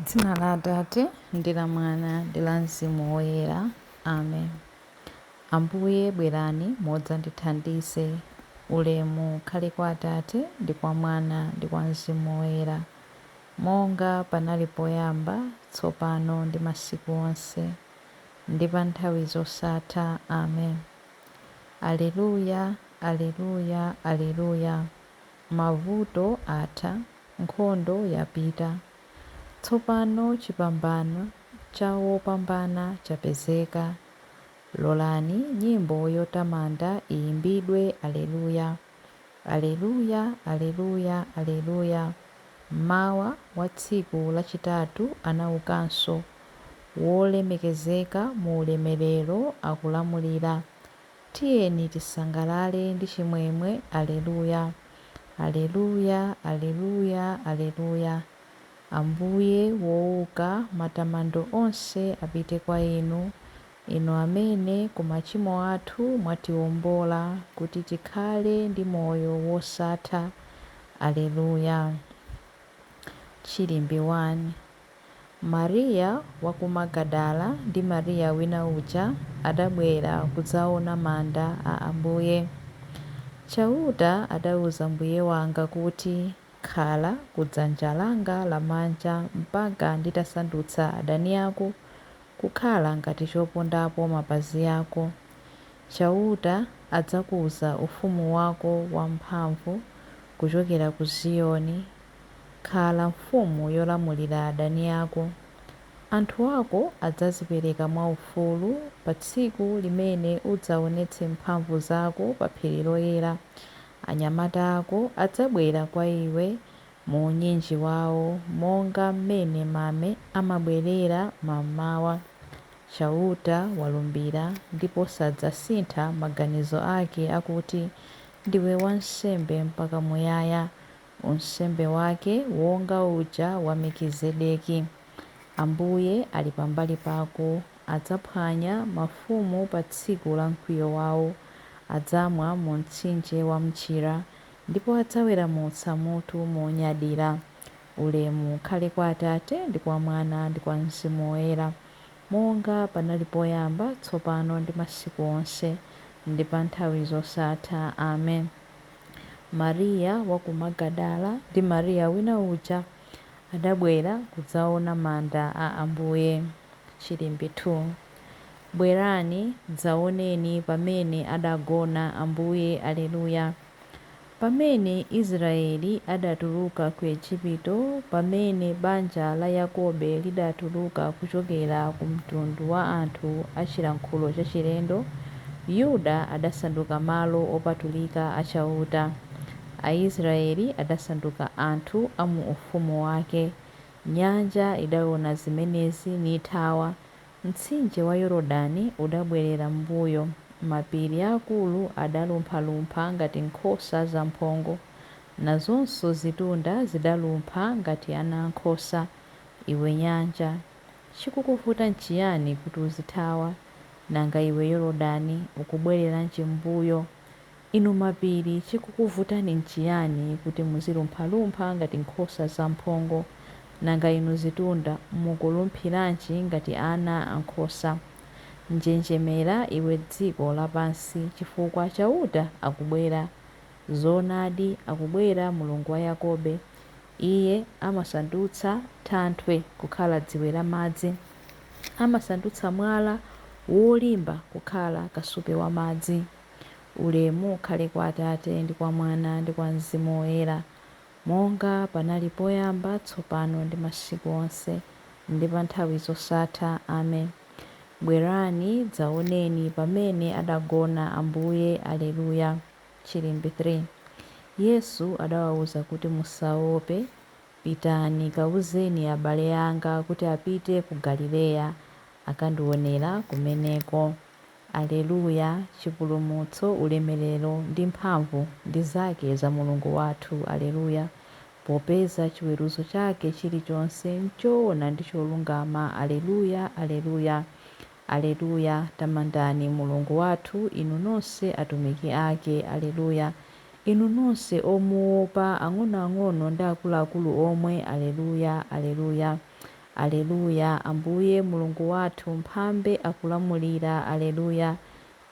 Dzina la Atate ndi la Mwana ndi la Mzimu Woyera. Amen. Ambuye bwerani mudzandithandize. Ulemu ukhale kwa Atate ndi kwa Mwana ndi kwa Mzimu Woyera, monga panali poyamba, tsopano ndi masiku onse, ndi pa nthawi zosatha. Amen. Aleluya, Aleluya, Aleluya. Mavuto atha, nkhondo yapita. Tsopano chipambano cha wopambana chapezeka. Lolani nyimbo yotamanda iyimbidwe Aleluya. Aleluya, Aleluya, Aleluya. Mmawa wa tsiku lachitatu anaukanso, wolemekezeka mu ulemerero akulamulira. Tiyeni tisangalale ndi chimwemwe Aleluya. Aleluya, Aleluya, Aleluya. Ambuye wouka, matamando onse apite kwa inu, inu amene ku machimo athu mwatiwombola kuti tikhale ndi moyo wosatha. Aleluya. Chilimbi 1. Mariya wa ku Magadala ndi Mariya wina uja adabwera kudzaona manda a Ambuye. Chauta adauza Mbuye wanga kuti, Khala ku dzanja langa lamanja mpaka nditasandutsa adani ako kukhala ngati chopondapo mapazi ako. Chauta adzakuza ufumu wako wamphamvu kuchokera ku Ziyoni. Khala mfumu yolamulira adani ako. Anthu ako adzadzipereka mwaufulu pa tsiku limene udzaonetse mphamvu zako pa phiri loyera. Anyamata ako adzabwera kwa iwe mu unyinji wawo, monga mmene mame amabwerera mammawa. Chauta walumbira ndipo sadzasintha maganizo ake akuti, Ndiwe wansembe mpaka muyaya, unsembe wake wonga uja wa Melkizedeki. Ambuye ali pambali pako, adzaphwanya mafumu pa tsiku la mkwiyo wawo. Adzamwa mu mtsinje wa mchira, ndipo adzaweramutsa mutu monyadira. Ulemu ukhale kwa Atate ndi kwa Mwana ndi kwa Mzimu Woyera, monga panali poyamba, tsopano ndi masiku onse, ndi pa nthawi zosatha. Amen. Mariya wa ku Magadala ndi Mariya wina uja adabwera kudzaona manda a Ambuye. Chilimbi 2. Bwerani, dzaoneni pamene adagona Ambuye. Aleluya. Pamene Israeli adatuluka ku Ejipito, pamene banja la Yakobe lidatuluka kuchokera ku mtundu wa anthu a chilankhulo chachilendo, Yuda adasanduka malo opatulika a Chauta. Aisraeli adasanduka anthu a mu ufumu wake. Nyanja idaona zimenezi nithawa, mtsinje wa Yorodani udabwerera m'mbuyo, mapiri aakulu adalumphalumpha ngati nkhosa zamphongo, nazonso zitunda zidalumpha ngati anaankhosa. Iwe nyanja, chikukuvuta nchiyani kuti uzithawa? Nanga iwe Yorodani, ukubwereranji m'mbuyo? Inu mapiri, chikukuvutani nchiyani kuti muzilumphalumpha ngati nkhosa zamphongo? Nanga inu zitunda, mukulumphiranji ngati ana ankhosa? Njenjemera iwe dziko lapansi, chifukwa Chauta akubwera. Zoonadi, akubwera Mulungu wa Yakobe. Iye amasandutsa thanthwe kukhala dziwe lamadzi, amasandutsa mwala wolimba kukhala kasupe wamadzi. Ulemu ukhale kwa Atate ndi kwa Mwana ndi kwa Mzimu Woyera, monga panali poyamba, tsopano ndi masiku onse, ndi pa nthawi zosatha. Amen. Bwerani, dzaoneni pamene adagona Ambuye. Aleluya. Chilimbi 3. Yesu adawauza kuti, Musaope, pitani kauzeni abale anga kuti apite ku Galileya, akandionera kumeneko. Aleluya! Chipulumutso, ulemerero ndi mphamvu ndi zake za Mulungu wathu. Aleluya! Popeza chiweruzo chake chilichonse nchoona ndi cholungama. Aleluya! Aleluya! Aleluya! Tamandani Mulungu wathu, inu nonse atumiki ake. Aleluya! Inu nonse omuopa, ang'onoang'ono ndi akuluakulu omwe. Aleluya! Aleluya! Aleluya! Ambuye Mulungu wathu mphambe akulamulira. Aleluya!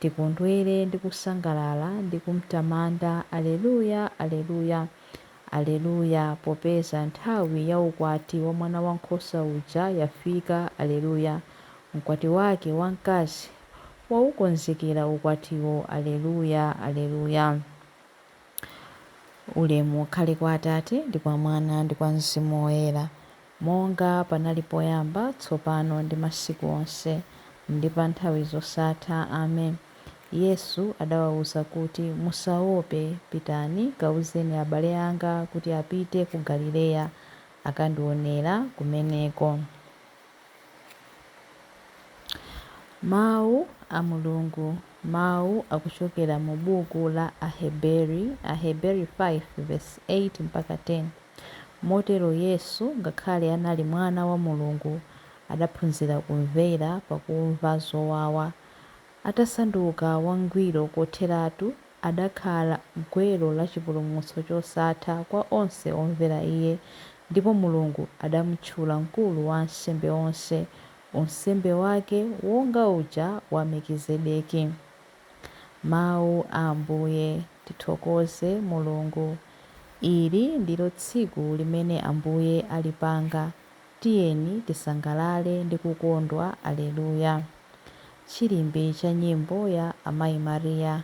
Tikondwere ndi kusangalala ndi kumtamanda. Aleluya! Aleluya! Aleluya! Popeza nthawi ya ukwati wa Mwana Wankhosa uja yafika. Aleluya! Mkwati wake wamkazi waukonzekera ukwatiwo. Aleluya! Aleluya! Ulemu ukhale kwa Atate ndi kwa Mwana ndi kwa Mzimu Woyera, monga panali poyamba, tsopano ndi masiku onse, ndi pa nthawi zosatha. Amen. Yesu adawawuza kuti, Musaope, pitani kauzeni abale anga kuti apite ku Galileya, akandionera kumeneko. Mawu a Mulungu. Mawu akuchokera mu buku la Aheberi, Aheberi 5 verse 8 mpaka 10. Motero Yesu, ngakhale anali Mwana wa Mulungu, adaphunzira kumvera pakumva zowawa. Atasanduka wangwiro kotheratu, adakhala gwero la chipulumutso chosatha kwa onse omvera Iye. Ndipo Mulungu adamutchula mkulu wa ansembe onse, unsembe wake wonga uja wa Melkizedeki. Mawu a Ambuye. Tithokoze Mulungu. Ili ndilo tsiku limene Ambuye alipanga. Tiyeni tisangalale ndi kukondwa. Aleluya. Chilimbi cha nyimbo ya Amayi Maria.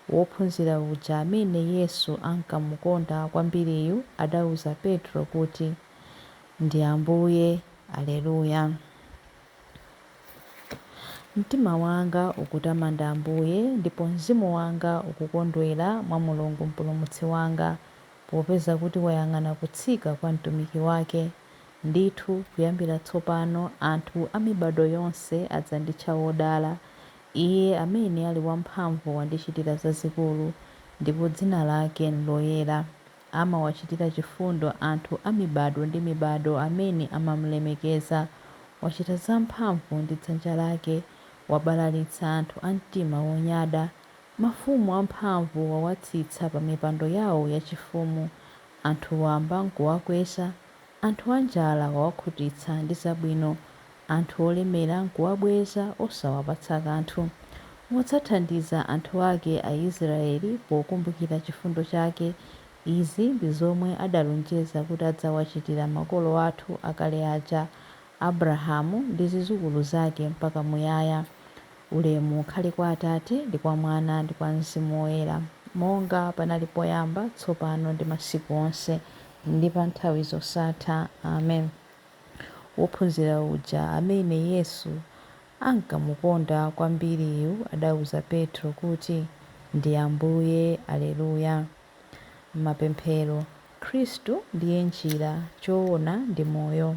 Wophunzira uja amene Yesu ankamukonda kwambiriyu adauza Petro kuti, Ndi Ambuye. Aleluya. Mtima wanga ukutamanda Ambuye, ndipo mzimu wanga ukukondwera mwa Mulungu Mpulumutsi wanga, popeza kuti wayang'ana kutsika kwa mtumiki wake. Ndithu, kuyambira tsopano anthu a mibadwo yonse adzanditcha wodala. Iye amene ali wamphamvu wandichitira zazikulu, ndipo dzina lake nloyera. Amawachitira chifundo anthu a mibadwo ndi mibadwo amene amamlemekeza. Wachita zamphamvu ndi dzanja lake, wabalalitsa anthu a mtima wonyada. Mafumu amphamvu wawatsitsa pa mipando yawo yachifumu, anthu wamba nkuwakweza. Anthu anjala wawakhutitsa ndi zabwino, anthu olemera nkuwabweza osawapatsa kanthu. Wadzathandiza anthu ake Aisraeli pokumbukira chifundo chake. Izi ndi zomwe adalonjeza kuti adzawachitira makolo athu akale aja, Abrahamu ndi zidzukulu zake mpaka muyaya. Ulemu ukhale kwa Atate ndi kwa Mwana ndi kwa Mzimu Woyera, monga panali poyamba, tsopano ndi masiku onse, ndi pa nthawi zosatha. Amen. Wophunzira uja amene Yesu ankamukonda kwambiriyu adauza Petro kuti, Ndi Ambuye. Aleluya. Mapemphero. Khristu ndiye njira, choona ndi moyo.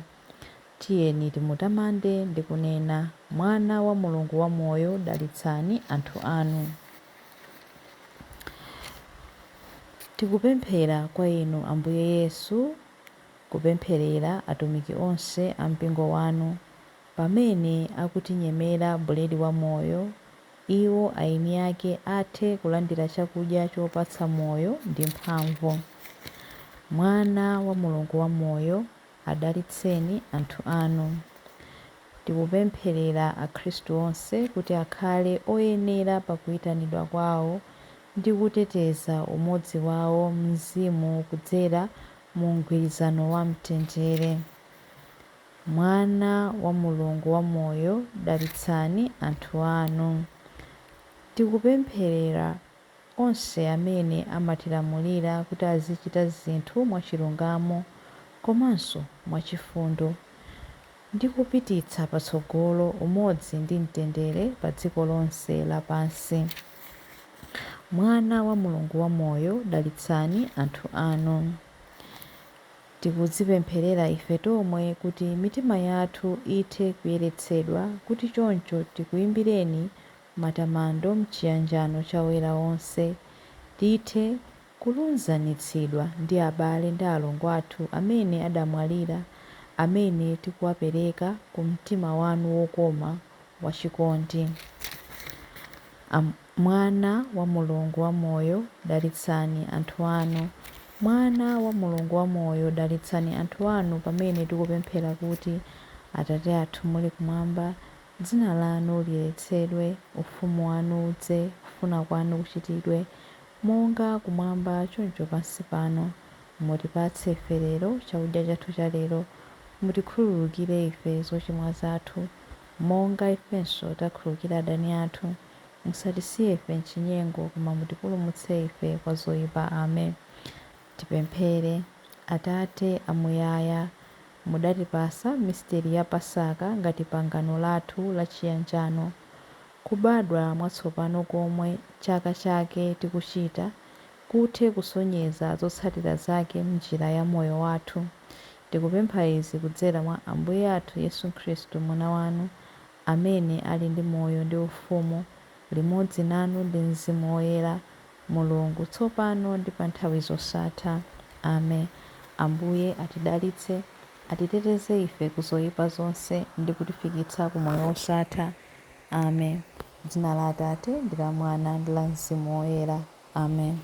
Tiyeni timutamande ndi kunena, Mwana wa Mulungu wamoyo, dalitsani anthu anu. Tikupemphera kwa Inu Ambuye Yesu, kupempherera atumiki onse a mpingo wanu, pamene akutinyemera buledi wa moyo, iwo aeni ake athe kulandira chakudya chopatsa moyo ndi mphamvu. Mwana wa Mulungu wamoyo, adalitseni anthu anu. Tikupempherera akhristu onse kuti akhale oyenera pakuitanidwa kwawo ndi kuteteza umodzi wawo m'mzimu kudzera mu mgwirizano wa mtendere. Mwana wa Mulungu wamoyo, dalitsani anthu anu. Tikupempherera onse amene amatilamulira kuti azichita zinthu mwachilungamo komanso mwachifundo, ndi kupititsa patsogolo umodzi ndi mtendere pa dziko lonse lapansi. Mwana wa Mulungu wamoyo, dalitsani anthu anu. Tikudzipempherera ife tomwe kuti mitima yathu ithe kuyeretsedwa, kuti choncho tikuimbireni matamando m'chiyanjano cha oyera onse, tithe kulunzanitsidwa ndi abale ndi alongo athu amene adamwalira, amene tikuwapereka ku mtima wanu wokoma wachikondi. Mwana wa Mulungu wamoyo, dalitsani anthu anu. Mwana wa Mulungu wamoyo, dalitsani anthu anu pamene tikupemphera kuti Atate athu muli kumwamba, dzina lanu liyeretsedwe, ufumu wanu udze, kufuna kwanu kuchitidwe, monga kumwamba choncho pansi pano. Mutipatse ife lero chakudya chathu cha lero. Mutikhululukire ife zochimwa zathu, monga ifenso takhululukira adani athu. Musatisiye ife m'chinyengo, koma mutipulumutse ife kwa zoyipa. Amen. Tipemphere. Atate amuyaya, mudatipasa misteri ya Pasaka ngati pangano lathu la chiyanjano. Kubadwa mwatsopano komwe chaka chake tikuchita, kuthe kusonyeza zotsatira zake m'njira ya moyo wathu. Tikupempha izi kudzera mwa Ambuye athu Yesu Khristu Mwana wanu, amene ali ndi moyo ndi ufumu, limodzi nanu ndi Mzimu Woyera, Mulungu, tsopano ndi pa nthawi zosatha. Amen. Ambuye atidalitse, atiteteze ife ku zoyipa zonse ndi kutifikitsa ku moyo wosatha. Amen. Dzina la Atate ndi la Mwana ndi la Mzimu Woyera. Amen.